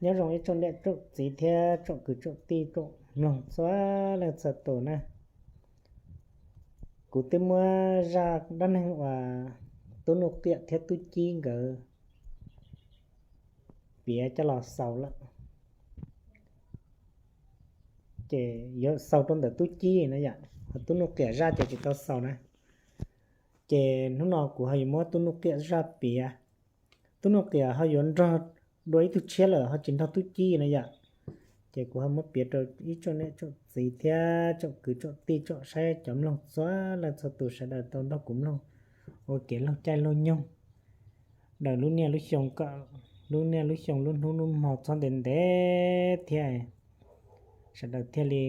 Nyob zoo ib tsoom niam tsoom txiv thiab tsoom kwv tsoom tij tsoom mloog txhua leej txhua tus na. Kuv twb muab zaj dab neeg uas Tub Nuj Qiam thiab Tub Cib nkawd piav coj los xaus lawm, ces yuav xaus rau ntawm Tub Cib no yom, ho Tub Nuj Qiam zaj ces tsis tau xaus na. Ces hnub no kuv ho yuav muab Tub Nuj Qiam zaj piav. Tub Nuj Qiam ho yuav nrog dua ib tug tshiab lawm ho tsis nrog Tub Cib no yom. Ces kuv ho muab piav rau ib tsoom niam tsoom txiv thiab tsoom kwv tsoom tij tsoom saib cov mloog txhua leej txhua tus sawv daws tau nrog kuv mloog ua kev laug caij laug nyoog daws lub niaj lub xyoo kom lub niaj lub xyoo lub hnub lub hmo txhob ntev ntev thiab sawv daws thiaj li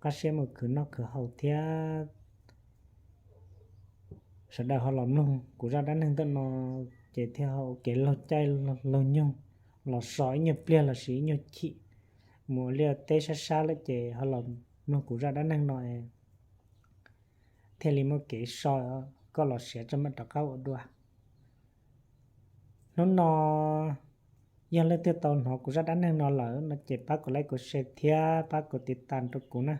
qab siab mus khwv noj khwv haus thiab sawv daws ho los mloog kuv zaj dab neeg ntawm no, ces thiaj ho ua kev laug caij laug nyoog los so ib nyuag pliag los sis ib nyuag chim mus ua liaj teb sab sab lawm ces ho los mloog kuv zaj dab neeg no thiaj li muaj kev so koj los siav tso mam rov qab ua dua. Hnub no yog leej twg tau hnov kuv zaj dab neeg no lawm no ces pab kuv like kuv share thiab pab kuv tiv tas rau kuv na.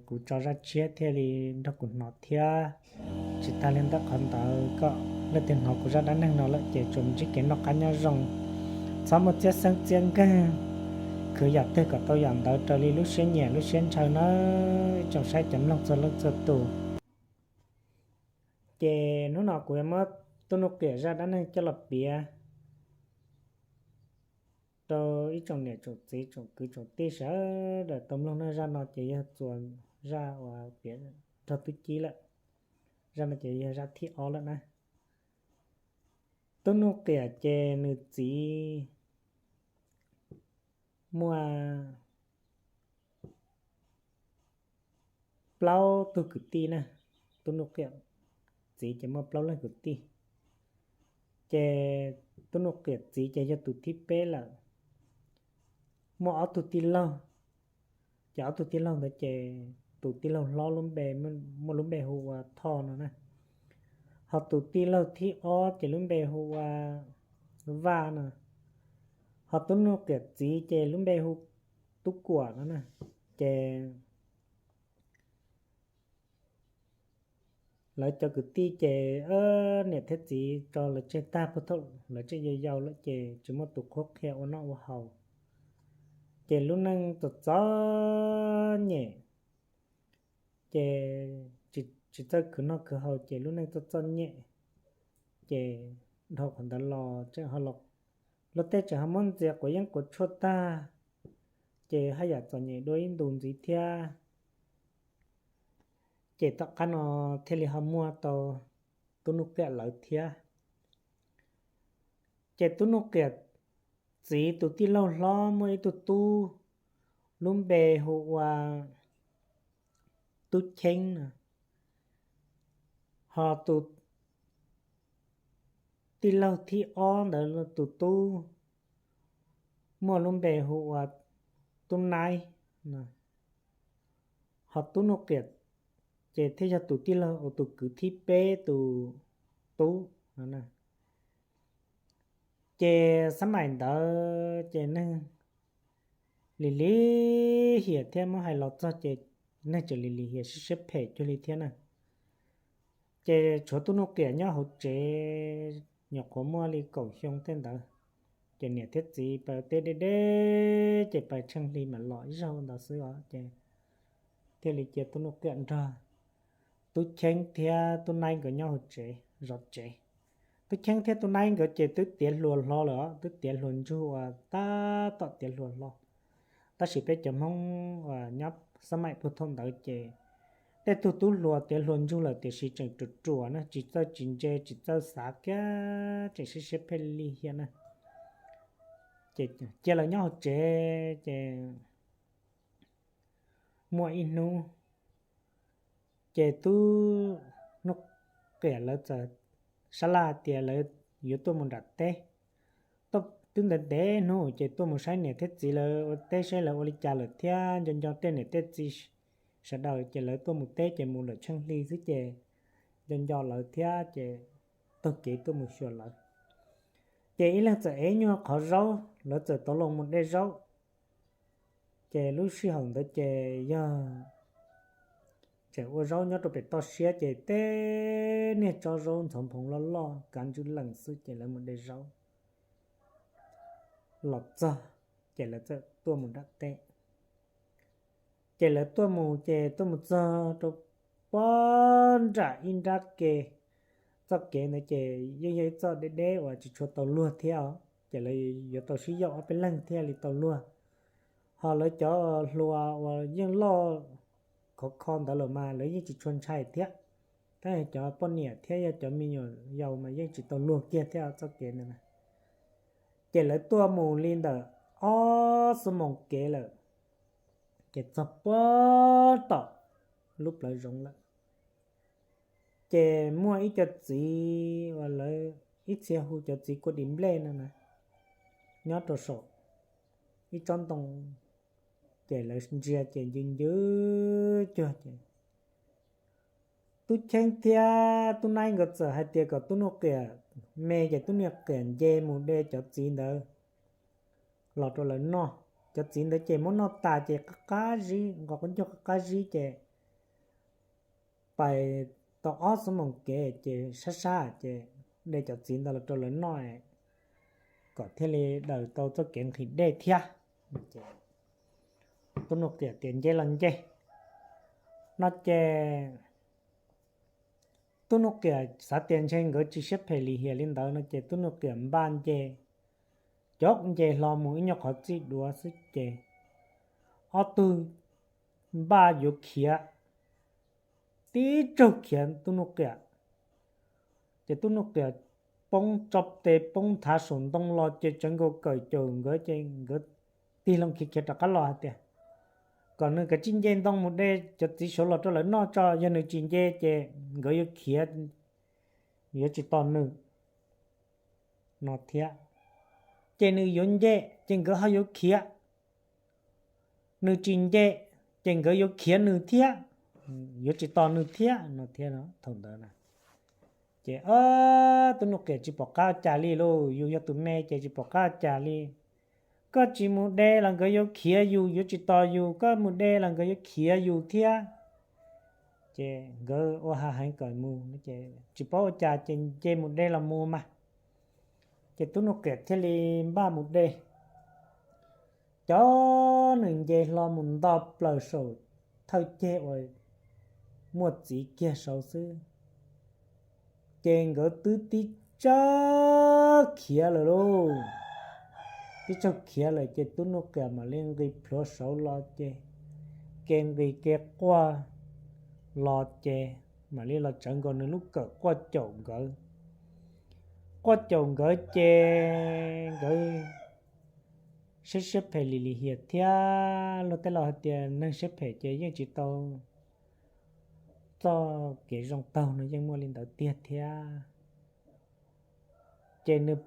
Kuv tso zaj tshiab thiaj li nrog kuv hnov thiab. Tsis tag li ntawm qhov ntawd kom leej twg hnov kuv zaj dab neeg no lawm ces tsuas ntsib kev noj qab nyob zoo, txhob muaj txiab xeeb txiab nkeeg, khwv yam twg kom tau yam ntawd raws li lub siab nyiam lub siab ntshaw nawb tsoom saib cov mloog txhua leej txhua tus. Ces hnub no kuv yuav muab Tub Nuj Qiam zaj dab neeg coj los piav rau ib tsoom niam tsoom txiv tsoom kwv tsoom tij sawv daws tau mloog na. Zaj no ces yog txuas zaj uas piav nrog Tub Cib lawm. Zaj no ces yog zaj thib ob lawm na. Tub Nuj Qiam ces nws txiv muaj plaub tug kwv tij na. Tub Nuj Qiam txiv ces muaj plaub leeg kwv tij, ces Tub Nuj Qiam txiv ces yog tus thib peb lawm. Muaj ob tug tij laug, ces ob tug tij laug ntawd ces tus tij laug hlob lub npe, muaj lub npe hu ua Thoj no na, ho tus tij laug thib ob ces lub npe hu ua Vaj no, ho Tub Nuj Qiam txiv ces lub npe hu Tub Kuam no na. Ces lawv cov kwv tij ces niam thiab txiv tso lawv tseg tag puag thaum lawv tseem yau yau lawm ces tsis muaj tus qhuab qhia ua noj ua haus, ces lub neej txom txom nyem, ces tsis txawj khwv noj khwv haus ces lub neej txom txom nyem. Ces dhau qhov ntawd los tseem, luag tej tseem ho muab ntxias quav yeeb quav tshuaj tag, ces haj yam txom nyem dua ib ntus ntxiv thiab. Ces tom qab no thiaj li ho muaj tau Tub Nuj Qiam lawv thiab. Ces Tub Nuj Qiam txiv tus tij laug hlob muaj ib tug tub lub npe hu ua Tub Cheeb no, ho tus tij laug thib ob ntawd tus tub muaj lub npe hu ua Tub Naib no, ho Tub Nuj Qiam ces thiaj yog tus tij laug uas tus kwv thib peb tus tub no. Ces xab maim ntawd ces neeg lim lim hiam thiab, muab hais los txog ces neeg tseem lim lim hiam siab siab phem cuag li thiab na. Ces tshuav Tub Nuj Qiam nyob hauv tsev, nyuam qhuav muaj li kaum xyoo tej ntawd, ces niam thiab txiv pais teb deb deb ces pais tsheej hli mam los ib zaug ntawd xwb os, ces thiaj li cia Tub Nuj Qiam nrog Tub Cheeb thiab Tub Naib nkawd nyob hauv tsev zov tsev. Tub Cheeb thiab Tub Naib nkawd ces twb tiav hluas hlo lawm os, twb tiav hluas ntsug uas tab tom tiav hluas hlo. Tab sis peb cov Hmoob uas nyob xab maim puag thaum ntawd ces tej tug tub hluas tiav hluas ntsug lawm tiam sis tseem ruam ruam na, tsis txawj tsis ntse, tsis txawj xav kiag, tseem siab siab phem li thiab na. Ces cia lawv nyob hauv tsev ces muaj ib hnub ces Tub Nuj Qiam lawv txawm sab laj tias lawv yuav tuaj mus nram teb. Twb ntev ntev hnub ces tuaj mus saib niam thiab txiv lawv ua teb saib lawv ua li cas lawm thiab nco nco tej niam tej txiv sawv daws ces lawv tuaj mus teb ces mus lawm tsheej hli xwb ces nco nco lawv thiab ces taug kev tuaj mus xyuas lawv. Ces ib leeg txawm ev nyuag qhov zaub, lawv txawm tau los mus de zaub. Ces lub sij hawm ntawd ces yog tseem ua zaub nyob rau pem toj siab, ces tej niag tsob zaub ntxhov nphoov loj loj kav ntsws lees xwb, ces lawv mus de zaub los txog, ces lawv txawm tuaj mus nram teb. Ces lawv tuaj mus, ces tuaj mus txog rau pob nram ib nrab ke. Txoj kev ntawd ces yeej yog ib txoj deb deb uas tsis tshua tau luag thiab os, ces lawv yuav tau sib yaum ob peb leeg thiaj li tau luag. Ho lawv cov hluas uas yeej loj khov kho ntawd lawm mas lawv yeej tsis tshua ntshai thiab. Tab sis cov poj niam thiab yog cov me nyuam yaus mas yeej tsis tau luag kiag thiab txoj kev ntawd na. Ces lawv tuaj mus li ntawm ob xuab moos kev lawm, ces txog puag tom lub plawv zoov lawm. Ces muaj ib co txiv uas lawv ib txhia hu cov txiv kua dis nplej no na, nyob rau saum ib tsob ntoo, ces lawv ntsia ces ncw ncw cuag ces Tub Cheeb thiab Tub Naib nkawd txawm hais tias kom Tub Nuj Qiam me, ces Tub Nuj Qiam nce mus de cov txiv ntawd los rau lawv noj. Cov txiv ntawd ces muab noj tas ces qab qab zib, nqos qub ncauj qab qab zib ces pais tau ob xuab moos kev ces sab sab ces de cov txiv ntawd los rau lawv noj, kom thiaj li daws tau txoj kev nqhis dej thiab. Tub Nuj Qiam tias nce los nce no ces Tub Nuj Qiam xav tias ntshe nkawd tsis siab phem lim hiam li ntawd no ces Tub Nuj Qiam npaj nce, cov nce hlo mus ib nyuag qhov txij duav xwb ces ob tug npaj yuav khiav, tib tsaug khiav Tub Nuj Qiam. Ces Tub Nuj Qiam poob tso tes poob nthav saum ntoo los ces tsawv nkaus kawm caum nkawd ces nkawd tig loo khiav khiav rov qab los hais tias kom nws kav tsij nce ntoo mus de cov txiv saud los rau lawv noj tso, yog nws tsis nce ces nkawd yuav khiav, yuav tsis tos nws no thiab. Ces nws yuav nce ces nkawd ho yuav khiav, nws tsis nce ces nkawd yuav khiav nws thiab, yuav tsis tos nws thiab no thiab. Thaum ntawd ces Tub Nuj Qiam tsis pom qab ua cas li lauj, yus yog tus me ces tsis pom qab ua cas li. Koj tsis mus de los nkawd yuav khiav yus, yuav tsis tos yus, koj mus de los nkawd yuav khiav yus thiab. Ces nkawd ua hav heev kawm mus, tsis paub ua cas ces nce mus de los mus mas. Ces Tub Nuj Qiam thiaj li npaj mus de. Cov nws nce hlo mus nto plaws saum thawj ceg uas muaj txiv kiag saud xwb, ces nkawd twb tib tsaug khiav lawm lauj. Tib tsaug khiav lawm ces Tub Nuj Qiam mam li nqis plhuav saud los ces, ke nqis ke quaj los ces mam li los tsawv nkaus nws lub kawm quaj caum nkawd. Quaj caum nkawd ces nkawd siab siab phem lim lim hiam thiab. Luag tej laus hais tias neeg siab phem ces yeej tsis tau txoj kev zoo taug no, yeej muaj li ntawd tiag thiab. Ces nws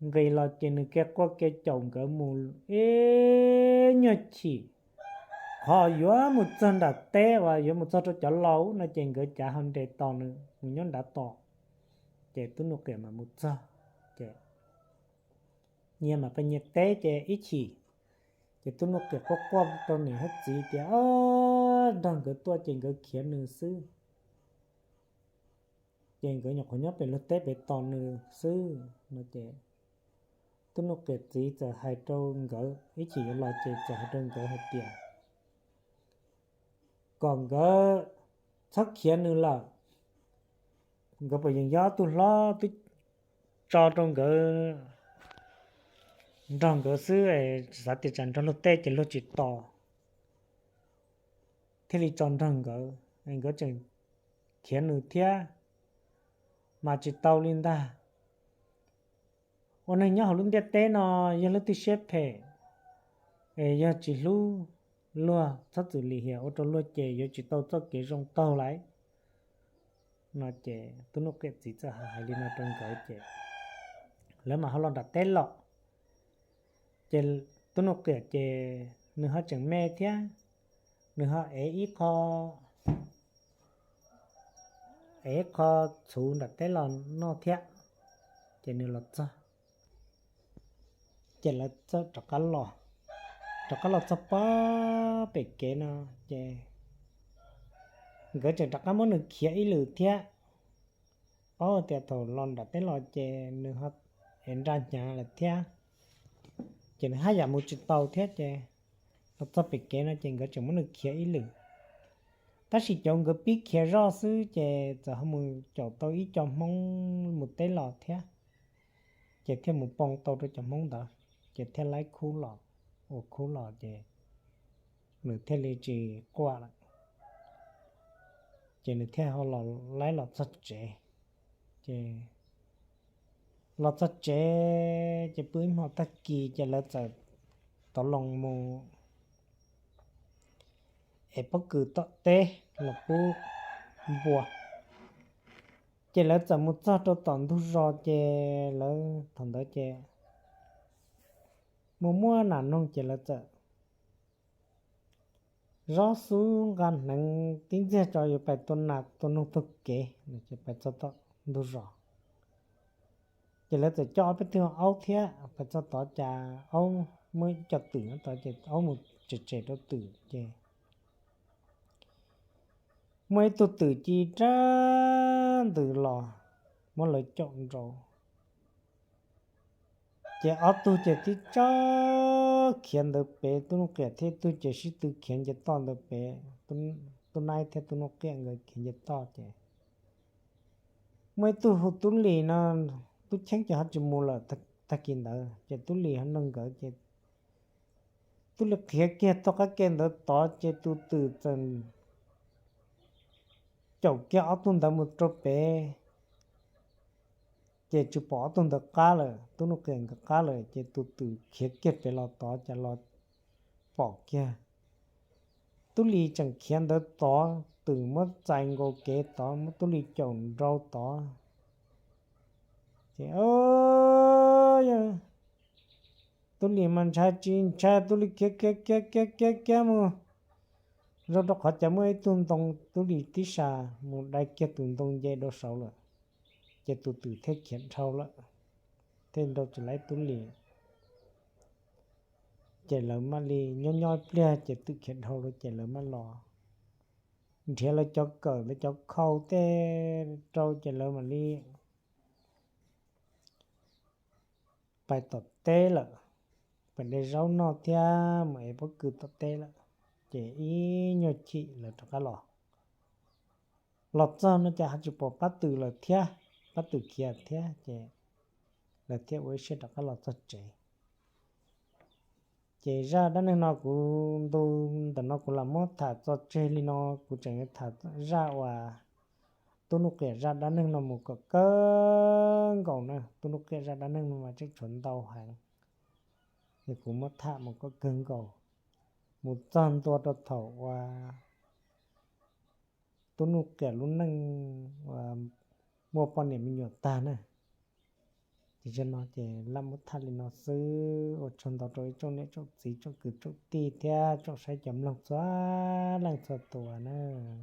nqis los ces nws ke quaj ke caum nkawd mus ib nyuag chim, qhov yuav mus txog nram teb uas yuav mus txog rau cov laus no ces nkawd cav ho nres tos nws mus nyob nrad tos. Ces Tub Nuj Qiam mam mus txog, ces nyias mam pes nyias teb ces ib chim, ces Tub Nuj Qiam quaj quaj rau niam thiab txiv tias nrog nkawd tuaj ces nkawd khiav nws xwb, ces nkawd nyuam qhuav nyob pem luag teb pem tos nws xwb no ces Tub Nuj Qiam txiv txawm hais rau nkawd, ib chim yuav los ces txawm hais rau nkawd hais tias kom nkawd txhob khiav nws lawm. Nkawd puas yees yob tug hlob twb tso rau nkawd nrog nkawd xwb, xav tias tsam nrog luag teb ces luag tsis tos thiaj li tso nrog nkawd, nkawd tseem khiav nws thiab mas tsis tau li ntag. Ua neeg nyob hauv lub ntiaj teb no yog leej twg siab phem es yog tsis hlub luag, txhob txwm lim hiam ua rau luag ces yuav tsis tau txoj kev zoo taug lawm no ces Tub Nuj Qiam txiv txawm hais li no rau nkawd ces lawv mam ho los nram teb los. Ces Tub Nuj Qiam ces nws ho tseem me thiab, nws ho ev ib qho, ev ib qho txhuv nram teb los noj thiab. Ces nws los txog Ces lawv txawm rov qab los, rov qab los txog pab pem kev no, ces nkawd tseem rov qab muab nws khiav ib lwm thiab. Paub tias thaum los nram teb los ces nws es nra hnyav lawm thiab, ces nws haj yam mus tsis tau thiab ces los txog pem kev no ces nkawd tseem muab nws khiav ib lwm. Tab sis cov nkawd pib khiav zoj xwb ces txawm ho mus caum tau ib co Hmoob mus teb los thiab, ces thiaj mus poo tau rau cov Hmoob ntawd, ces thiaj laib khub los, ua khub los ces nws thiaj li tsis quaj lawm, ces nws thiaj ho los laib los txog tsev. Ces los txog tsev ces pw ib hmo tag kis ces lawv txawm tov loo mus es pob kws tom teb los pub npua. Ces lawv txawm mus txog rau tom ntug zos ces lawv thaum ntawd ces muaj muaj nas noog ces lawv txawm zov xub nqa hneev tib ntxiag tso yuav pais tua nas tua noog taug kev, ces pais txog tom ntug zos. Ces lawv txawm coj ob peb tug aub thiab pais txog tod cas aub muaj ib co twm nyob tod ces aub mus tsem tsem rau twm ces muaj ib tug twm ci rab ntws los muab lawv caum nrau. Ces ob tug ces tib tsob khiav ntawd pem, tub Nuj Qiam thiab ib tug ces sib tw khiav nce toj ntawd pem, tub Naib thiab tub Nuj Qiam nkawd khiav nce toj ces muaj ib tug hu tub Lis no, tub Cheeb ces ho tsis mus lawm tag kis ntawd ces tub Lis ho nrog nkawd ces tub Lis khiav kiag tog qab ke ntawd tod ces tus twm txawm caum kiag ob tug ntawd mus rau pem, ces tsis pom ob tug ntawd qab lawm, tub Nuj Qiam nkawd qab lawm ces tus twm khiav kiag pem los tod ces los pom kiag tub Lis tseem khiav ntawd tod, twm muab txais nkaus kev tod muab tub Lis caum nrau tod. Ces yog tub Lis mas ntshai tsis ntshai, tub Lis khiav khiav khiav khiav khiav mus zoo rau qhov cas muaj ib tug ntoo, tub Lis tib sa mus dai kiag tus ntoo nce rau saud lawm, ces tus twm thiaj khiav dhau lawm, thiaj nrau tsis laib tub Lis. Ces lawv mam li nyob nyob ib pliag ces twm khiav dhau lawm ces lawv mam los nrhiav lawv cov kawm lawv cov khau tej rau ces lawv mam li pais tom teb lawm, pais de zaub noj thiab mus ev pob kws tom teb lawm, ces ib nyuag chim lawv rov qab los. Los txog no ces ho tsis pom pab twm lawm thiab, pab twm khiav thiab ces lawv thiaj ua ib siab rov qab los txog tsev. Ces zaj dab neeg no kuv ntu ntawm no kuv lam muab tham tso tseg li no, kuv tseem tham zaj uas tub Nuj Qiam zaj dab neeg no mus kom kawg nkaus na, tub Nuj Qiam zaj dab neeg no mas tseem tshuav ntau heev, es kuv muab tham mus kom kawg nkaus, mus txog ntua rau thaum uas tub Nuj Qiam lub neej uas muaj poj niam me nyuam tag na. Ces zaum no ces lam muab tham li no xwb, ua tsaug ntau rau ib tsoom niam tsoom txiv tsoom kwv tsoom tij thiab tsoom saib cov mloog txhua leej txhua tus nawb.